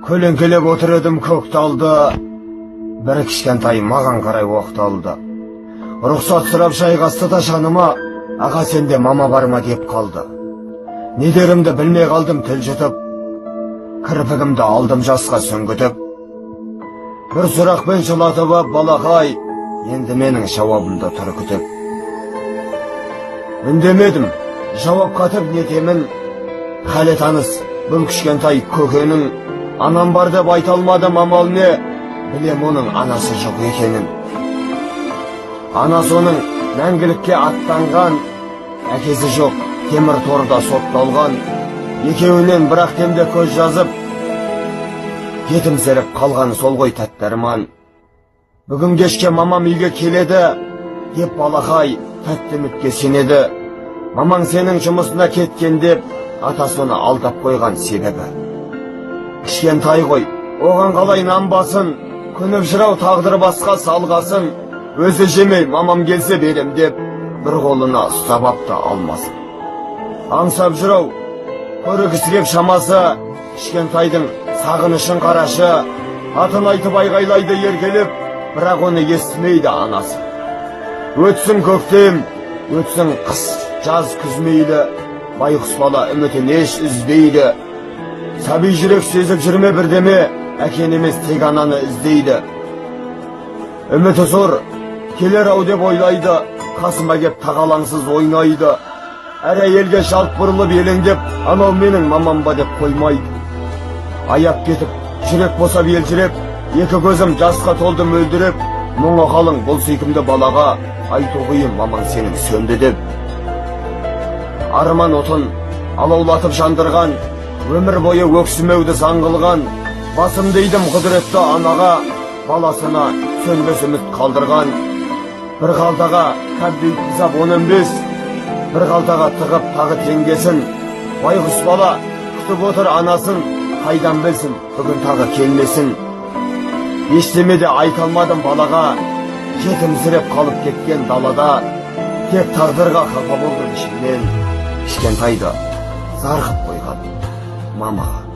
Көлеңкелеп отыр едім көк талды, бір кішкентай маған қарай оқталды. Рұқсат сұрап жайғасты да жаныма, аға, сенде мама бар ма деп қалды. Не дерімді білмей қалдым тіл жұтып, кірпігімді алдым жасқа сүңгітіп. Бір сұрақпен жылатып ап балақай, енді менің жауабымды тұр күтіп. Үндемедім, жауап қатып нетемін, халі таныс бұл кішкентай көкенің. Анам бар деп айта алмадым, амал не, білем оның анасы жоқ екенін. Анасы оның мәңгілікке аттанған, әкесі жоқ, темір торда сотталған. Екеуінен бірақ демде көз жазып, жетімсіреп қалғаны сол ғой тәтті арман. Бүгін кешке мамам үйге келеді деп балақай тәтті үмітке сенеді. Мамаң сенің жұмысына кеткен деп атасы оны алдап қойған себебі. Кішкентай ғой, оған қалай нанбасын, көніп жүр-ау тағдыр басқа салғасын. Өзі жемей, мамам келсе берем деп бір қолына ұстап апты алмасын. Аңсап жүр-ау, көргісі кеп шамасы, кішкентайдың сағынышын қарашы. Атын айтып айғайлайды еркелеп, бірақ оны естімейді анасы. Өтсін көктем, өтсін қыс, жаз, күз мейлі, байғұс бала үмітін еш үзбейді. Сәби жүрек сезіп жүрме бірдеме, әкені емес, тек ананы іздейді. Үміті зор, келер ау деп ойлайды, қасыма кеп тағалаңсыз ойнайды. Әр әйелге жалт бұрылып елеңдеп, анау менің мамам ба деп қоймайды. Аяп кетіп, жүрек босап елжіреп, екі көзім жасқа толды мөлдіреп, мұңы қалың бұл сүйкімді балаға айту қиын мамаң сенің сөнді деп. Арман отын алаулатып жандырған, өмір бойы өксімеуді заң қылған, басымды идім құдіретті анаға, баласына сөнбес үміт қалдырған. Бір қалтаға кәмпит 10-15, бір қалтаға тығып тағы теңгесін, байғұс бала күтіп отыр анасын, қайдан білсін бүгін тағы келмесін. Ештеме де айта алмадым балаға, жетімсіреп қалып кеткен далада, тек тағдырға қапа болдым ішімнен, кішкентайды зар қып қойған мамаға.